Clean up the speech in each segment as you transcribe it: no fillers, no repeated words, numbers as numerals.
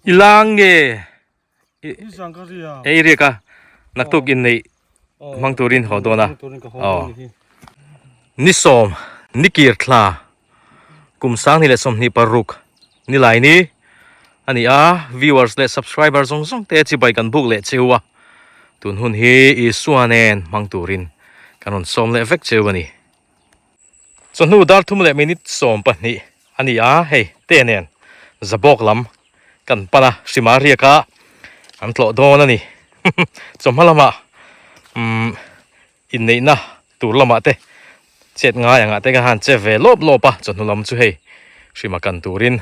I lang nge? E i riak a, naktuk inneih hmang turin haw dawn a. Aw. Ni sawm, ni kir thla, kum 20 leh 26 ni lai ni a ni a, viewers leh subscriber zawng zawng te chibai kan buk leh cheu a, tun hun hi Isua nen hmang turin kan rawn sawm leh vek cheu a ni. Chawhnu dar thum leh minute 12 a ni a, hei te nen Zabawk lam kan pan a, Hrima riak a an tlawh dawn a ni. Chawhma lamah umm inneihna tur lamah te chet ngai angah te ka han che ve lawp lawp a, chawhnu lam chu hei Hrima kan turin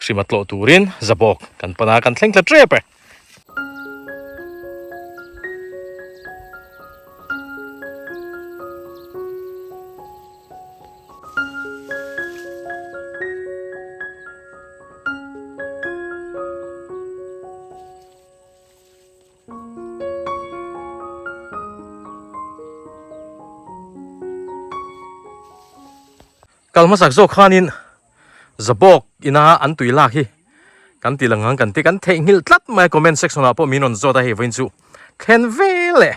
Hrima tlawh turin Zabawk kan pan a, kan thleng thla tep e. Kal hmasak zawk khanin Zabawk ina an tui lak hi kan ti lang ang kan ti kan theihnghilh tlat mai a comment section ah pawh min rawn zawt a hei vawiin chu thlen vel e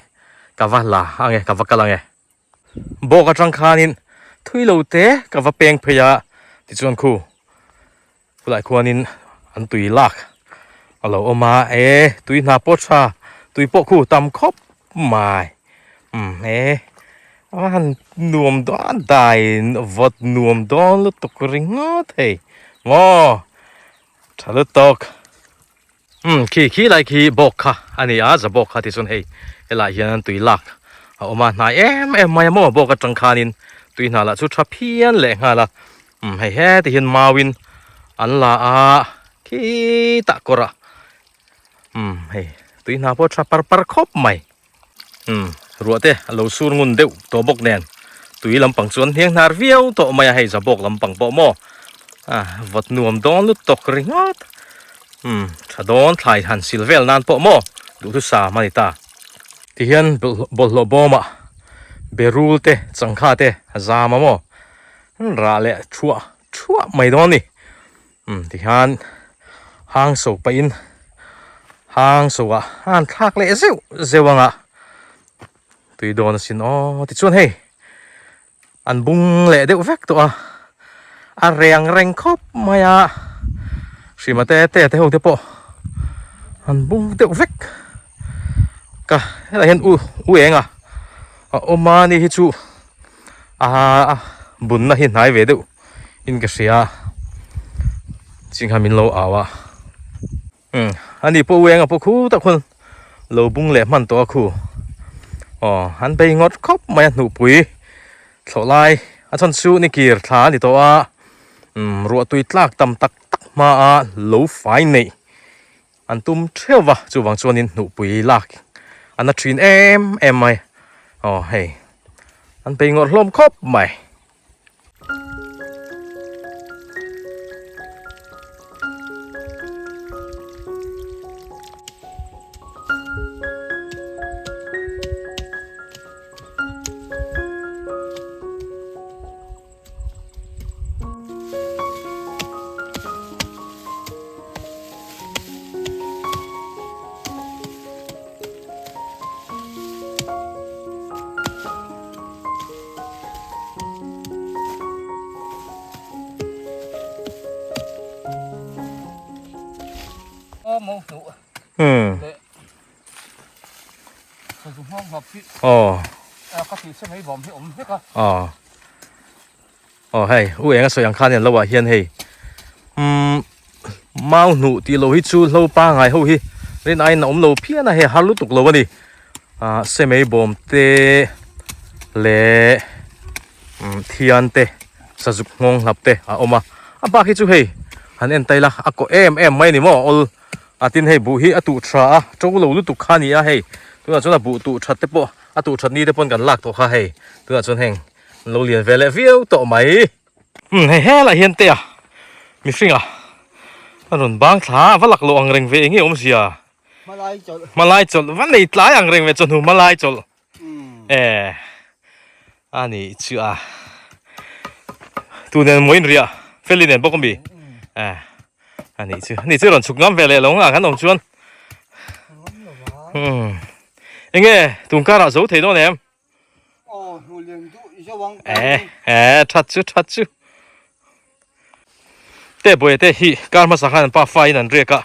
ka va la ang e ka va kal ang e bawk atang khanin thui lo te ka va peng phei a tichuan khu khulai khuanin an tui lak a lo awm a e tui hna pawh tha tui pawh khu tam khawp mai umm e a han nuam dawn dai vawt nuam dawn lutuk ringawt hei maw tha lutuk umm khi khi lai khi bawk kha a ni a za bawk kha tichuan hei helaiah hian tui lak a awm a hnai em em mai a maw bawk atang khanin tui hna lah chu tha phian leh nghal a umm hei heti hian mauin an la a khitah kawrah umm hei tui hna pawh tha par par khawp mai. Umm ruah te a lo sur ngun deuh tawh bawk nen tui lampang chuan hniang hnar viau tawh mai a hei za bawk lampang pawh maw ah vawt nuam dawn lut tawk ringawt umm tha dawn thlai han sil vel nan pawh maw duhthusam a ni ta tihian bawlhhlawh bawmah berul te changkha te a zam a maw rah leh thuah thuah mai dawn a ni. Umm tihian hang so pahin hang so ah a han thlak leh zeuh zeuh ang a tui dawn asin aw tichuan hei an bung leh deuh vek tawh a a reng reng khawp mai a hrima te te te ho te pawh an bung deuh vek ka helai hian u u eng a a awm a ni hi chu a bunna hi hnai ve deuh. in ka hria chingha min lo au a umm ani pawh uenga pawh khu tak hun lo bung leh hman tawh a khu aw an bei ngawt khawp mai a hnuhpui thlawh lai a chhan chu ni kir thla a ni tawh a umm ruah tui tlak tam tak tak hma a lo fai neih an tum theuh va chuvang chuanin hnuhpui lak a na thin em em mai aw hei an bei ngawt hlawm khawp mai. Aw hei u eng a sawi ang khan hian lo ah hian hei umm mau hnuh tih loh hi chu hlo pangai ho hi rin aiin a awm lo phian a hei a har lutuk lo a ni ah semei bawm te leh umm thian te sazuk nghawng hlap te a awm a a bak hi chu hei han en taila a kawh em em mai a ni maw awl a tin hei buh hi a tuh tha a to lo lutuk kha a ni a hei tunah chuan a buh tuh that te pawh a tuh that ni te pawn kan lak tawh kha hei tunah chuan heng An lo lian ve leh viau tawh mai. Umm hei helai hian te a mihring a a rawn bang thla a va lak loh ang reng ve enge awmzia Hmalai chawlh hmalai chawlh va nei tlai ang reng ve chawhnu hmalai chawlh e a nih chu a tu nen maw inriah feli nen bawk ami e. Ani chu ani chu rawn chhuk ngam ve leh lo nga kan awm chuan. Hmm. Enge tun karah zo thei dawn em? Aw hnu lian duh zo ang. Eh eh that chu that chu. Te buai te hi kar hmasa khan an pa fa in an riak a.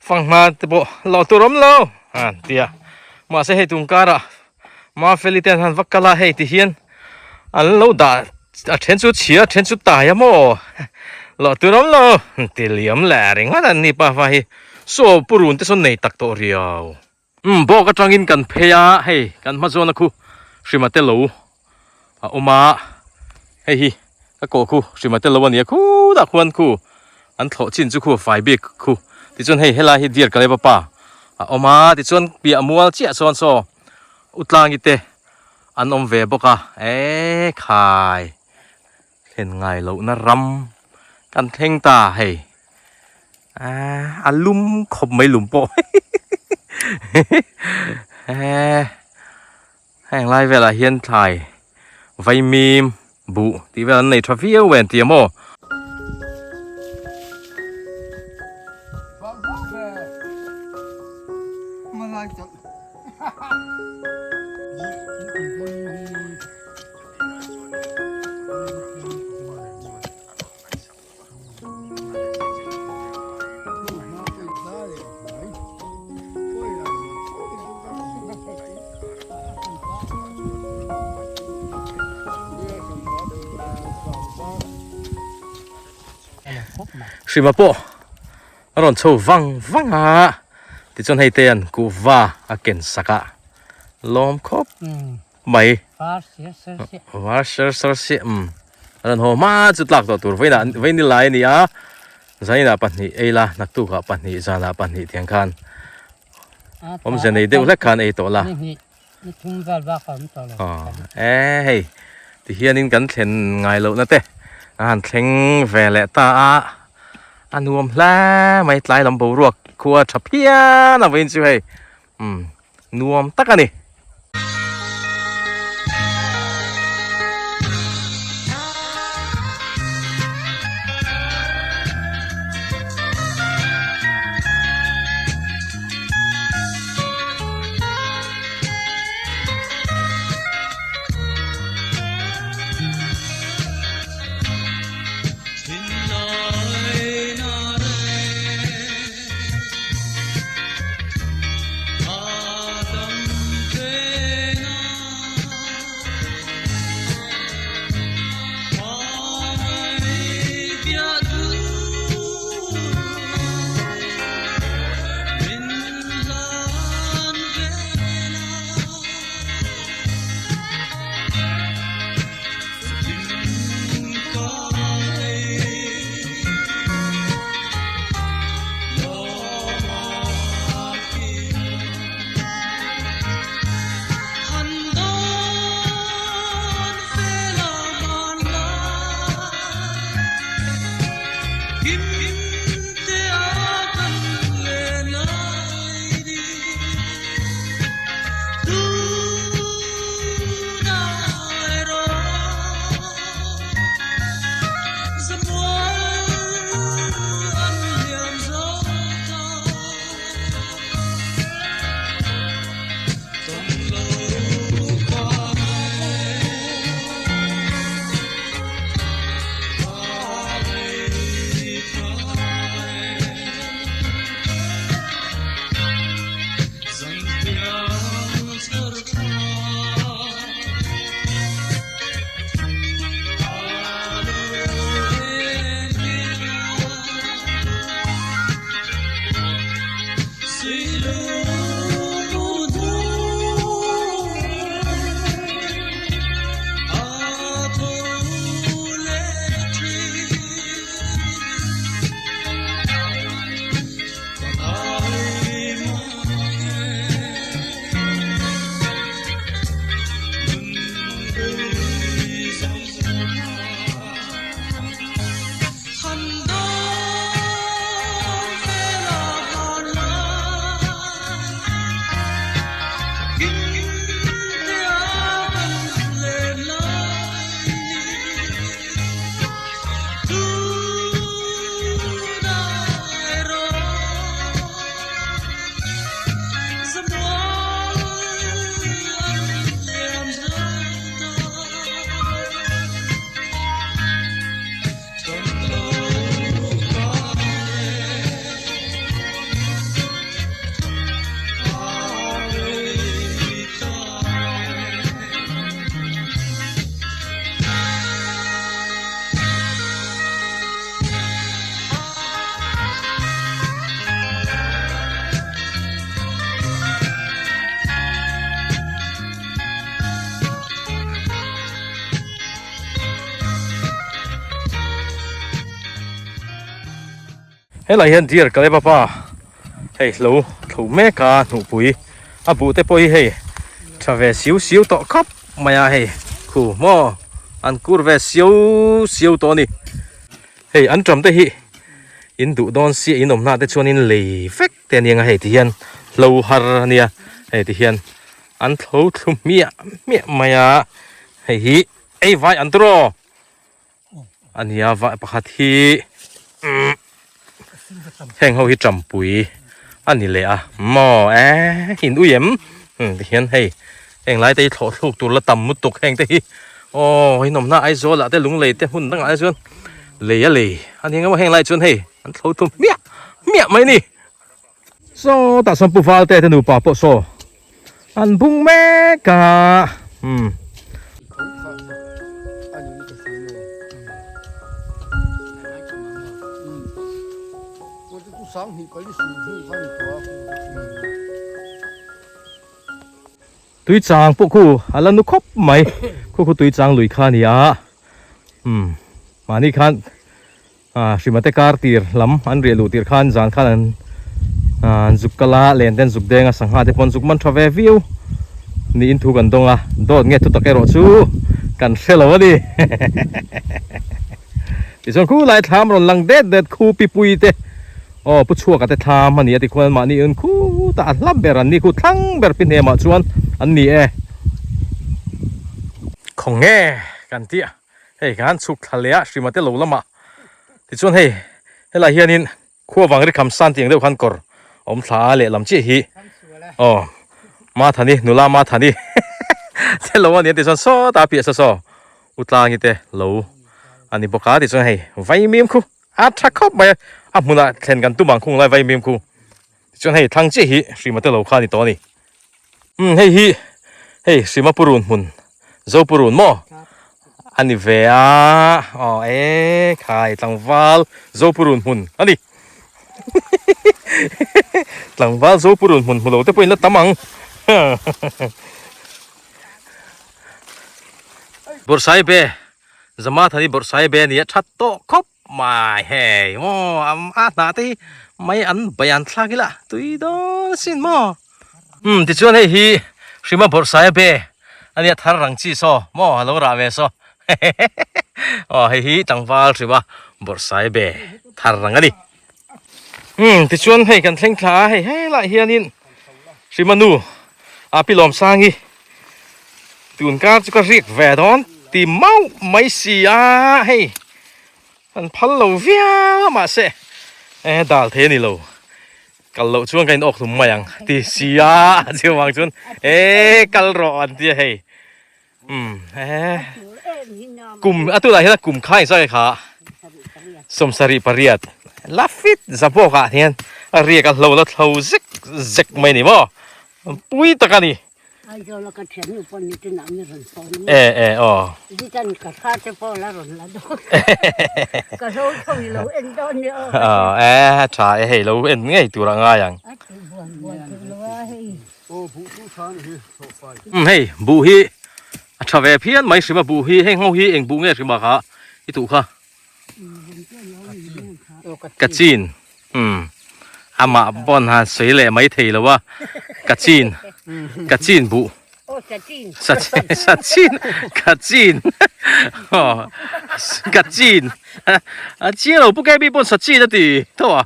Fang hma te pawh lo tur awm lo an tia. Mahse hei tun karah Mafeli te an han va kal a hei ti hian an lo dah a then chu chhia a then chu tai a maw loh tur awm lo ti liam leh ringawt an ni pa fa hi saw purun te sawn nei tak tawh riau. Umm bawk atangin kan phei a hei kan hma zawn a khu hrima te lo a awm a hei hi ka kawh khu hrima te lo a ni a khutah khuan khu an thlawh chin chu khu a fai bik khu tichuan hei helai hi deer kaleva pa a awm a tichuan piah mual chiah sawn saw utlangi te an awm ve bawk a eee khai thlen ngai lohna ram kan thleng ta hei aaa a lum khawp mai lum pawh hehe eee. Heng lai velah hian thlai vaimim buh tih vel an nei tha viau em tih a maw. Hrima pawh a rawn chho vang vang a tichuan hei te an kuhva a ken sak a lawm khawp mai. Var ser ser siah umm a rawn haw hma chu tlak tawh tur vawiinah vawiin ni lai a ni a zaninah pahnih ei la naktukah pahnih zanah pahnih tiang khan awmze nei deuh hlek khan ei tawh la aw e hei tihianin kan thlen ngai lohna te a han thleng ve leh ta a a nuam hle mai tlai lam boruak khua tha phian a vawiin chu hei umm nuam tak a ni. Helai hian deer Kaleba pa hei hlo thlo mek a hnuhpui a buh te pawh hi hei tha ve siu siu tawh khawp mai a hei khu maw an kur ve siu siu tawh a ni. Hei an ṭam te hi in duh dawn sia in awm hna te chuan in lei vek te a ni ang a hei ti hian hlo har a nia hei ti hian an thlo thlu hmiah hmiah mai a hei hi ei vai an tawrh aw a nia vai pakhat hi umm heng ho hi ṭampui a ni leh a maw eee in ui em ti hian hei heng lai te hi thlawh thluk tur la tam lutuk heng te hi aw in awmna Aizawl ah te Lunglei te hmun dangah te chuan lei a lei a ni ang emaw heng lai chuan hei an thlo thum hmiah hmiah mai a ni saw tah sawn Pu Valte te nupa pawh saw an bung mek a umm. Tui chang pawh khu a la nu khawp mai khu khu tui chang lui kha a ni a umm mahni khan ah hrima te kar tir lam an riah luh tir khan zan khan an ah an zuk kal a len te an zuk deng a sangha te pawh an zuk man tha ve viau niin thu kan dawng a dawt nge thutak erawh chu kan hre lo a ni tichuan khu lai thlam rawn lang det det khu pi pui te. Aw Pu Chhuaka te thlam a ni a tikhuan mahni in khutah a hla ber an ni khu thlang ber pi hnemah chuan an ni e. Khawnge kan tih a hei kan chhuk thla leh a hrima te lo lamah tichuan hei helai hianin khua vang ri kham san tiang deuh khan kawr awm thla a lehlam chiah hi aw Mathani nula Mathani te lo a ni a tichuan sawtah a piah saw saw U Tlangi te lo a ni bawk a tichuan hei vaimim khu A tha khawp mai a, a hmunah thlen kan tum ang khung lai vaimim khu. Tichuan hei thlang chiah hi Hrima te lo kha a ni tawh a ni. Umm hei hi hei Hrima purun hmun Zo purun maw a ni ve a, aw e khai tlangval Zo purun hmun a ni. Tlangval Zo purun hmun hmu lo te pawhin la tam ang. Bawrhsaibe Zama thani bawrhsai be ania that tawh khawp mai hei maw a hnah te hi mai an bai an thlak ila tui dawn asin maw umm tichuan hei hi hrima bawrhsai be ania thar rang chi saw maw alo rah ve saw aw hei hi tlangval hrima bawrhsai be thar rang ani umm tichuan hei kan thleng thla a hei helaiah hianin hrima nu a pi lawmsangi Tun kar chu ka riak ve dawn ti mauh mai si a hei an phal lo viau a mahse e dal thei a ni lo kal loh chuan ka in awk hlum mai ang ti si a chu vang chuan e kal rawh an ti a hei umm e kum a tunah hian kum kha in sawi kha sawmsarih pariat la fit za bawk ah hian a riak a hlo la thlo zek zek mai a ni maw pui tak a ni. Aizawl a ka thiannu pawh ni tin ah mi rawn phone a. E e aw. Zitan ka thla te pawh la rawn la dawn. Ka zo tho i lo en dawn ni aw. Aw e tha e hei lo en ngei tur a ngai ang. A ti buan buan tur lo a hei. Aw buh chu tha ni hi thlawh fai. Um hei buh hi a tha ve phian mai hrim a buh hi heng ho hi eng buh nge hrim a kha i tuh kha. Ka chin umm amah pawn han sawi leh mai thei lo a ka chin ka chin buh sa chin ka chin aw ka chin a chiang lo pu KB pawn sa chin a ti tho a.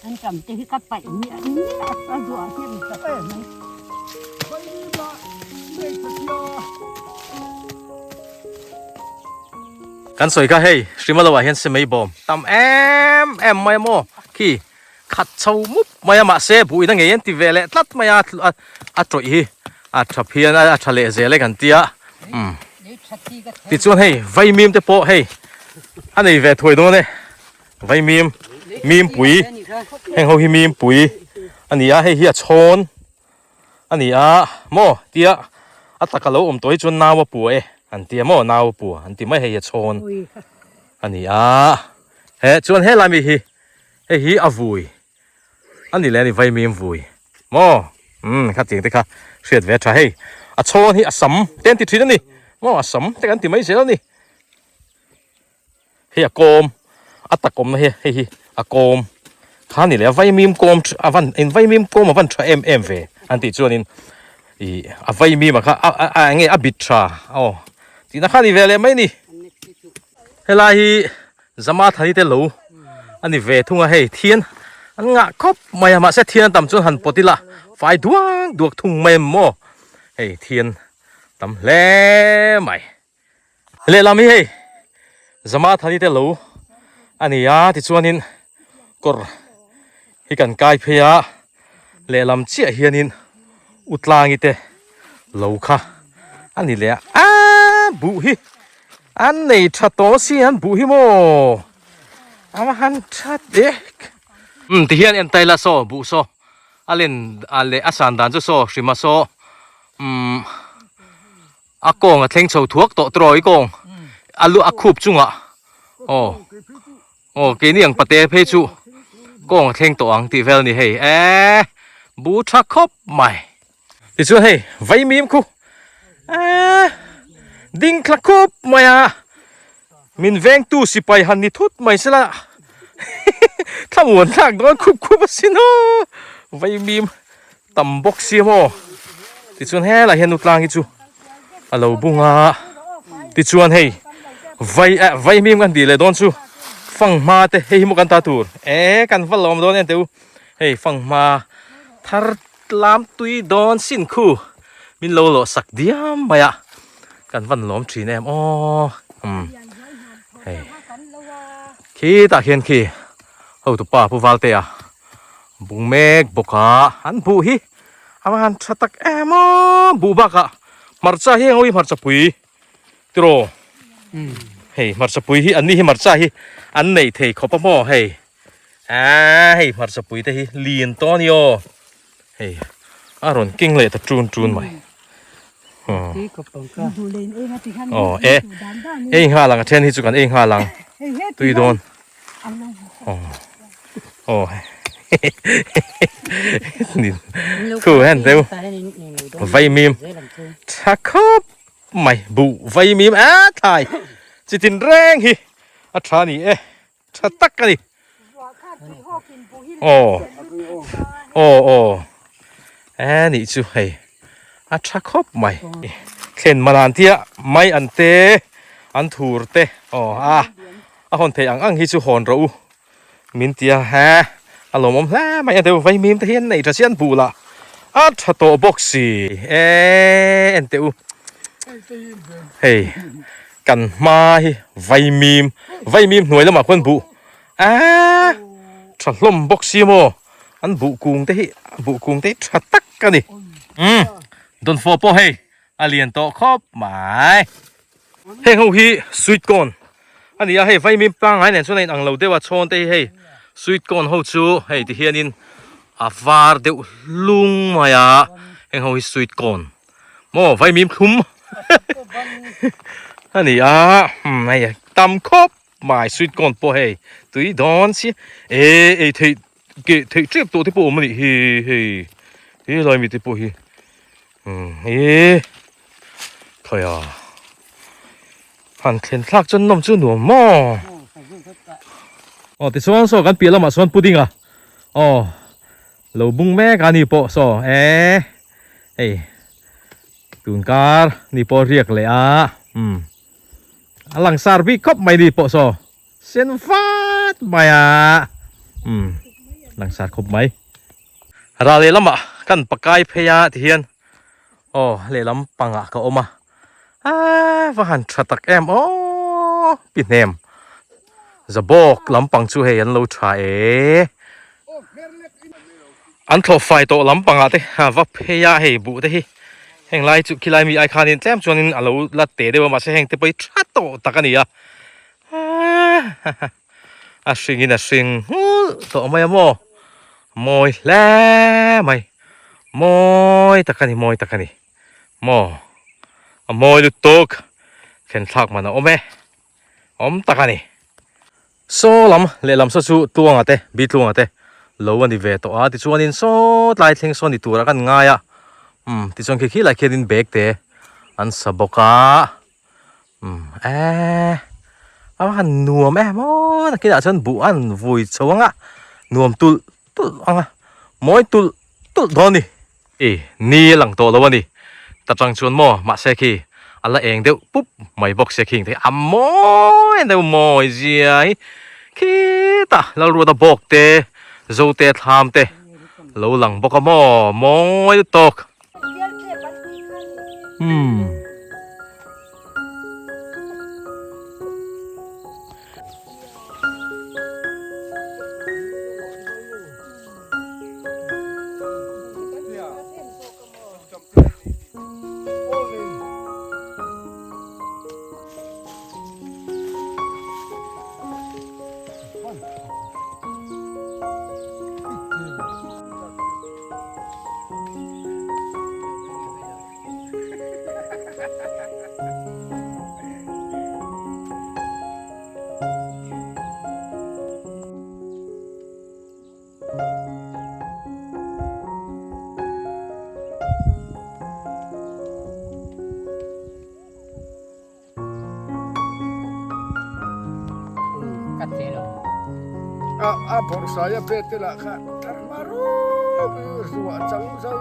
An tam te hi ka paih miah miah a duah hnem ta em mai. Kan sawi kha hei Hrimalo ah hian semei bawm tam em em mai a maw khi khat chho mup mai a mahse buhina ngei an ti ve leh tlat mai a a tawih hi a tha phian a a tha leh zel e kan tia umm tichuan hei vaimim te pawh hei a nei ve thuai dawn e vaimim mimpui heng ho hi mimpui a ni a hei hi a chhawn a ni a maw tia a taka lo awm tawh hi chuan nau a pua e an tia maw nau a pua an ti mai hei hi a chhawn a ni a he chuan helai mi hi. Hei hi a vui a ni leh a ni vaimim vui maw umm khatiang te kha hriat ve a tha hei a chhawn hi a sam te an ti thin a ni maw a sam te kan ti mai zel a ni hei a kawm a tak awmna hi hei hi a kawm kha ni leh a vaimim kawm a van in vaimim kawm a van tha em em ve an tih chuanin ih a vaimim a kha a a eng nge a bit tha aw tihna kha a ni ve leh mai a ni helai hi Zama thani te lo a ni ve thung a hei thian an ngah khawp mai a mahse thian a tam chuan han pawt ila fai duak duak thung mai em maw hei thian tam hle mai lehlam hi hei Zama thani te lo a ni a tichuanin kawr hi kan kai phei a lehlam chiah hianin utlangi te lo kha a ni leh a aaa buh hi an nei tha tawh si an buh hi maw a va han tha dek umm ti hian en ta ila saw buh saw a len a leh a san dan chu saw hrima saw umm a kawng a thleng chho thuak tawh tawh i kawng a lu a khup chungah aw. Aw keini ang pate phei chu kawng a thleng tawh ang tih vel a ni hei eee bu tha khawp mai tichuan hei vaimim khu eee ding thla khup mai a min vengtu sipai han ni thut mai sela thlamuan thlak dawn khup khup asin aw vaimim tam bawk si maw tichuan helai hian nutlang hi chu a lo bung a tichuan hei vai eh vaimim kan tih leh dawn chu fanghma te hei hi maw kan ta tur eh kan va lawm dawn em teh u hei fanghma thar lam tui dawn sin khu min lo lawh sak diam mai a kan van lawm thin em aw umm hei khitah khian khi hotupa Pu Valtea. Bung mek bawk a, an buh hi a va han tha tak em a, buh bakah hmarcha hi engawi hmarcha pui tiraw hei hmarcha pui hi an ni hi hmarcha hi an nei thei khawp a maw hei aaa hei hmarcha pui te hi lian tawh a ni aw hei a rawn keng leh ta tun tun mai aw e ei nghal ang a then hi chu kan ei nghal ang tui dawn. Aw Khu hen deuh Vaimim tha khawp mai buh vaimim a thlai chi tin reng hi a tha ni e tha tak a ni aw aw aw e nih chu hei a tha khawp mai thlen malan tia mai an te an thur te aw a. A hawn theih ang ang hi chu hawn rawh u min ti a he a lawmawm hle mai a deuh vaimim te hi an nei tha chian buh lah a tha tawh bawk si e en teh u hei kan hma hi vaimim vaimim hnuai lamah khuan buh aaa tha hlawm bawk si maw an buh kung te hi buh kung te hi tha tak a ni umm dawnfawh pawh hei a lian tawh khawp mai. Heng ho hi sweet corn a ni a, hei vaimim pangngai nen chuan a inang lo deuh a, chhawn te hi hei sweet corn ho chu hei ti hianin a var deuh hlung mai a, heng ho hi sweet corn maw vaimim thlum a ni a, umm hei tam khawp mai sweet corn pawh hei tui dawn si e ei theih keh theih tep tawh te pawh a awm a nih hi hei helai mi te pawh hi umm he. Khawiah han thlen thlak chuan nawm chu nuam maw? Aw tichuan saw kan piah lamah sawn pudding a aw lo bung mek a ni pawh saw e hei tun kar ni pawh riak leh a umm a langsar bik khawp mai ni pawh saw sen vat mai a umm langsar khawp mai ral lehlamah kan pakai phei a tihian. Aw lehlam pangah ka awm a aaa va han tha tak em aww pi hnem zabawk lampang chu hei an lo tha e an thlawh fai tawh lampangah te a va phei a hei buh te hi heng lai chu khilai mi ai khanin tlem chuanin a lo la te deuh a mahse heng te pawh hi tha tawh tak a ni a aaa a hringin a hring nghulh tawh mai a maw mawi hle mai. Mawi tak a ni mawi tak a ni maw a mawi lutuk thlen thlak man a awm e awm tak a ni. Saw lam lehlam saw chu Tluanga te, Bi Tluanga te lo a ni ve tawh a, tichuanin saw tlai thleng saw ni turah kan ngai a, umm tichuan khi khilai khianin bag te an sa bawk a, umm eee a va han nuam em aw nakinah chuan buh a han vui chho ang a, nuam tulh tulh ang a, mawi tulh tulh dawn a ni. I ni a lang tawh lo a ni. Ta chang chuan maw mahse khi a la eng deuh pup mai bawk sia khing te a mawi deuh mawi zia hi khitah Lalruata bawk te Zote thlam te lo lang bawk a maw mawi lutuk. Umm. A bawrhsai a pek te lah kha thar hma rup ruah chang zo.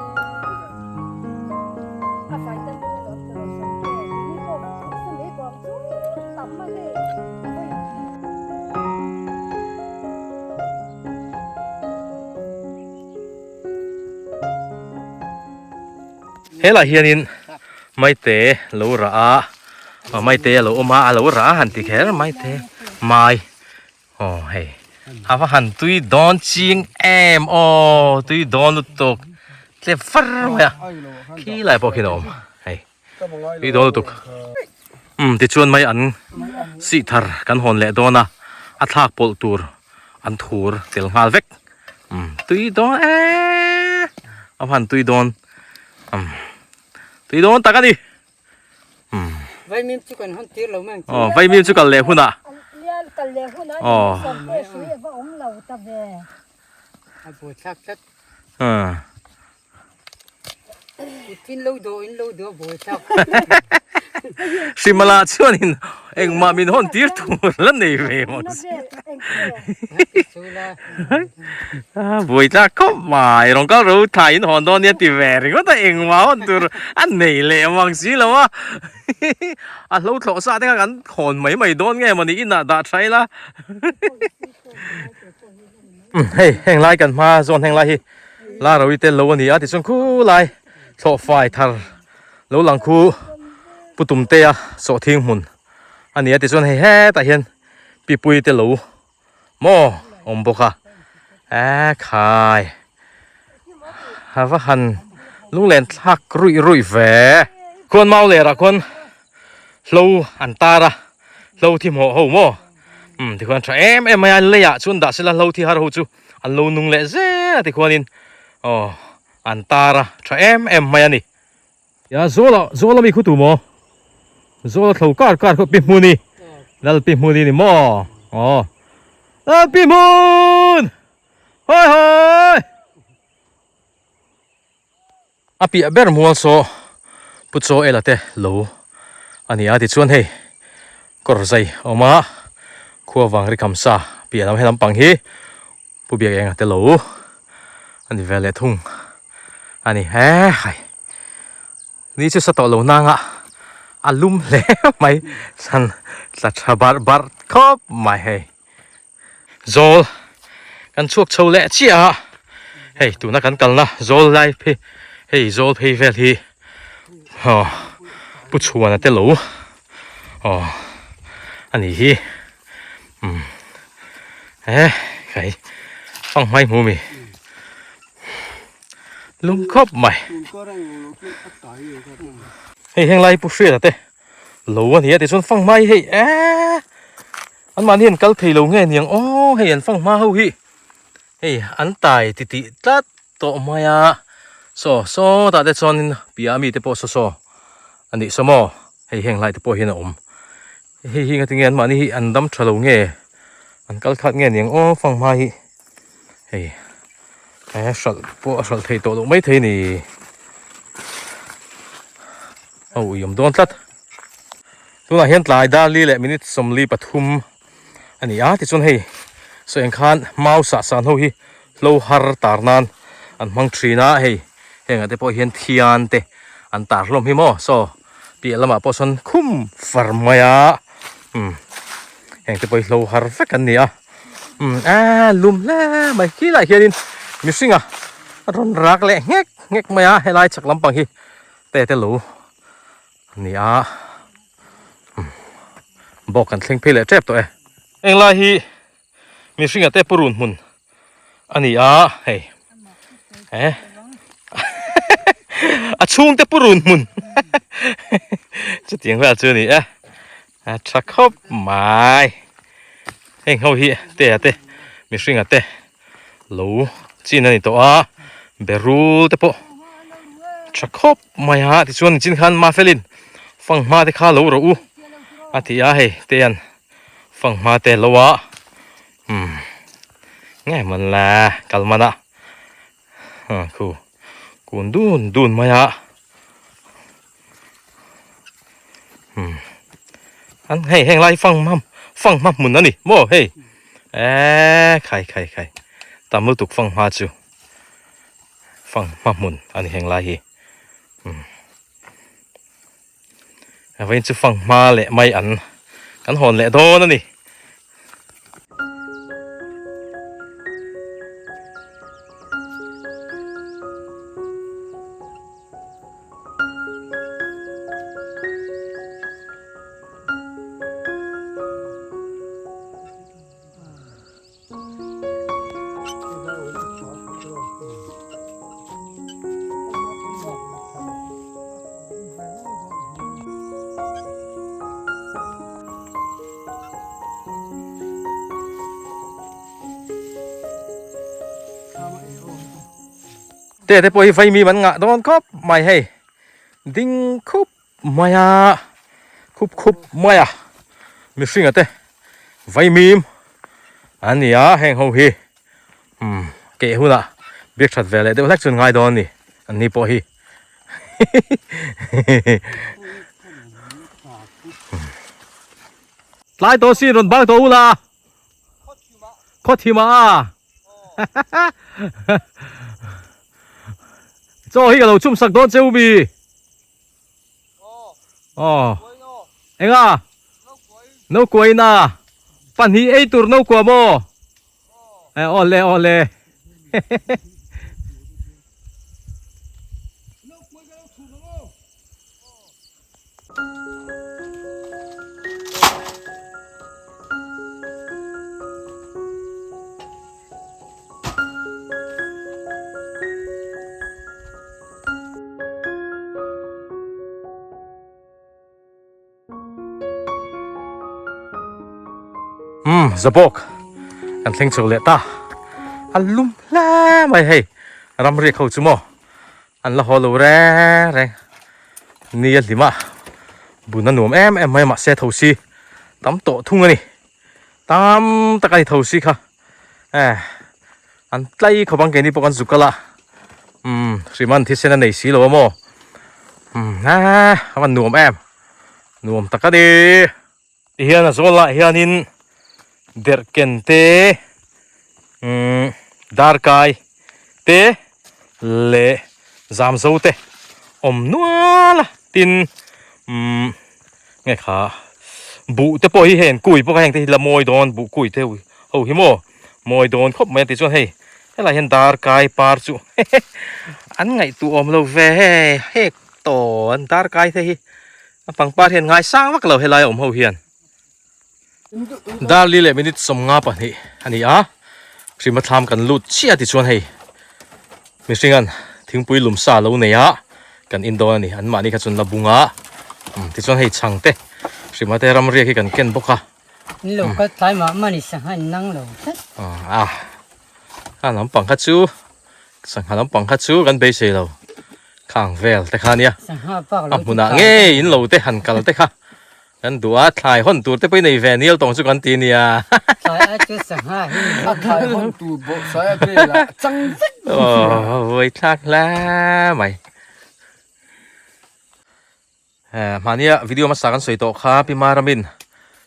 Helai hianin maite lo rah a aw maite a lo awm a a lo rah a han ti kher maite mai aw hei a va han tui dawn ching em aw tui dawn lutuk tle far mai a khilai pawh khian a awm hei. Tui dawn lutuk. Umm tichuan mai an sih thar kan hawn leh dawn a, a thlak pawlh tur an thur tel nghal vek. Umm tui dawn eee a hman tui dawn umm tui dawn tak a ni. Umm Vaimim chu kan hawn tir lo mai ang chu. Aw vaimim chu kal leh hunah. Kal leh hunah Aw. A awm lo ta ve. A buaithlak tlat. Umm. Hrimala chuanin engmah min hawn tir tur la nei ve maw buai tlak khawp mai rawn kal ro thla in hawn dawn nia ti ve ringawt a engmah hawn tur a nei leh mang si lo a a hlo thlawh sa te kha kan hawn mai mai dawn nge mawni inah dah tha ila Hei heng lai kan hma zawn heng lai hi la ro i tel lo a ni a tichuan khulai thlawh fai thar lo lang khu pu tum te a sawhthing hmun a ni a tichuan hei hetah hian pipui te lo maw awm bawk a e khai a va han lunglen thlak ruih ruih ve khuan mau lerah khuan hlo an tar a hlo thi hmawh ho maw. Umm tikhuan tha em em mai a leiah chuan dah sela hlo thi har ho chu an lo nung leh zel a tikhuanin aw an tar a tha em em mai a ni. Ya Zawla Zawla mi khutu maw? Zawla thlo kar kar khaw pi hmuni Lal pi hmuni ni maw? Aw Lal pi hmun! Hawi hawi! A piah ber mual saw Pu Chaw Ela te lo a ni a tichuan hei kawr zai a awm a khua vang ri kham sa piah lam helam pang hi Pu Biak Enga te lo a ni ve leh thung a ni he hai ni chu sa tawh lo nanga a lum hle mai chhan tla tha barh barh khawp mai hei. Zawl kan chhuak chho leh chiah a, hei tuna kan kalna zawl lai phei hei zawl phei vel hi aw pu chhuana te lo aw a ni hi umm he kai fanghmai hmu mi lung khawp mai hei heng lai pu hriata te lo a ni a tichuan fanghmai hei eee. An mahni an kal thei lo nge niang aw hei an fanghma ho hi hei an tai ti tih tlat tawh mai a saw saw tah te chuanin piah ami te pawh saw saw a nih saw maw hei heng lai te pawh hian a awm hei hi ngatinge an mahni hi an dam tha lo nge An kal khat nge niang aw fanghma hi hei he hralh pawh a hralh theih tawh loh mai thei a ni a ui awm dawn tlat tunah hian tlai dar li leh minute 43 a ni a tichuan hei saw eng khan mau sah san ho hi hlo har tar nan an hmang thin a hei hengah te pawh hian thian te an tar hlawm hi maw saw piah lamah pawh sawn khum far mai a umm heng te pawh hi hlo har vek an ni a umm aaa lum hle mai khilaiah hianin mihring a rawn rak leh nghek nghek mai a helai chhak lampang hi te te lo a ni a umm bawk kan thleng phei leh tep tawh e englai hi mihringa te purun hmun a ni a hei eh a chhungte purun hmun chutiang vel chu a ni e a tha khawp mai heng ho hi te a te mihringa te lo chin a ni tawh a berul te pawh tha khawp mai a tichuan nichin khan Mafelin fanghma te kha lo rawh u a ti a hei te an Fanghma te lo a umm nge man la kal man a khu kun dun dun mai a umm an hei heng lai fanghma fanghma hmun a ni maw hei eee khai khai khai tam lutuk fanghma chu fanghma hmun a ni heng lai hi umm. Vawiin chu fanghma leh mai an kan hawn leh dawn a ni. Te te pawh hi vaimim an ngah dawn khawp mai hei ding khup mai a khup khup mai a mihringa te vaimim an ni a heng ho hi umm keh hunah biak that ve leh deuh hlek chu an ngai dawn a ni an ni pawh hi hihihi tlai tawh sin rawn bang tawh ula khawthim ah chaw hi ka lo chhum sak dawn che u mi aw enga no kuain a pahnih ei tur no kua maw eh awle awle Umm zabawk kan thleng chho leh ta a lum hle mai hei ramriak ho chu maw an la haw lo reng reng ni a hlim a bun a nuam em em mai a mahse tho si tam tawh thung a ni tam tak a ni tho si kha eh an tlai khawp ang keini pawh kan zuk kal a umm hriman thisen a nei si lo a maw umm eh a va nuam em nuam tak a ni tihian a zawl ah hianin derhken te umm darkai te leh zamzo te awm nual a tin umm nge kha buh te pawh hi hei an kui bawk a heng te hi la mawi dawn buh kui te ho hi maw mawi dawn khawp mai a tichuan hei helaiah hian darkai par chu an ngaihtuah awm lo ve hei hek tawn darkai te hi a pangpar hian ngaisang vak lo helai a awm ho hian Darli leh minute 52 a ni a hrima thlam kan lut chiah tichuan hei mihringan thingpui lum sa lo nei a kan in dawn a ni an mahni kha chuan la bung a tichuan hei chhang te hrima te ramriak hi kan ken bawk a In lo kal tlai mah mah ni sangha in nang lo tlat a kha lampang kha chu sangha lampang kha chu kan beisei lo khang vel te kha nia sangha pak lo a hmunah ngei in lo te han kal te kha. Kan duh a, thlai hawn tur te pawh i nei ve nial tawng chu kan ti nia. Thlai ai chu sangha hi. A thlai hawn tur bawhsai a velah a chang vek. Aw, vawi thlak hle mai. Hmahnia video hmasa kan sawi tawh kha Pi Maramin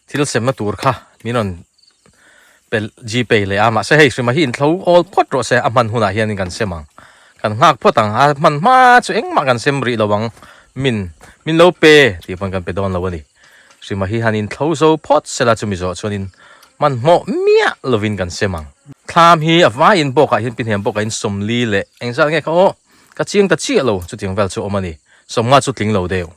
thil semna tur kha min rawn pe gpay leh a, mahse hei hrima hi inthlo awl phawt rawh se a hman hunah hianin kan sem ang. Kan nghak phawt ang, a hman hma chu engmah kan sem rih lo ang, min min lo pe tih pawn kan pe dawn lo a ni. Hrima hi han inthlo zo phawt sela chumi zawh chuanin hmanhmawh miah lovin kan sem ang. Thlam hi a vaiin bawkah hian pi hnem bawkah hian sawmli leh engzat nge kha aw ka chiang ta chiah lo chutiang vel chu awm a ni, sawmnga chu tling lo deuh.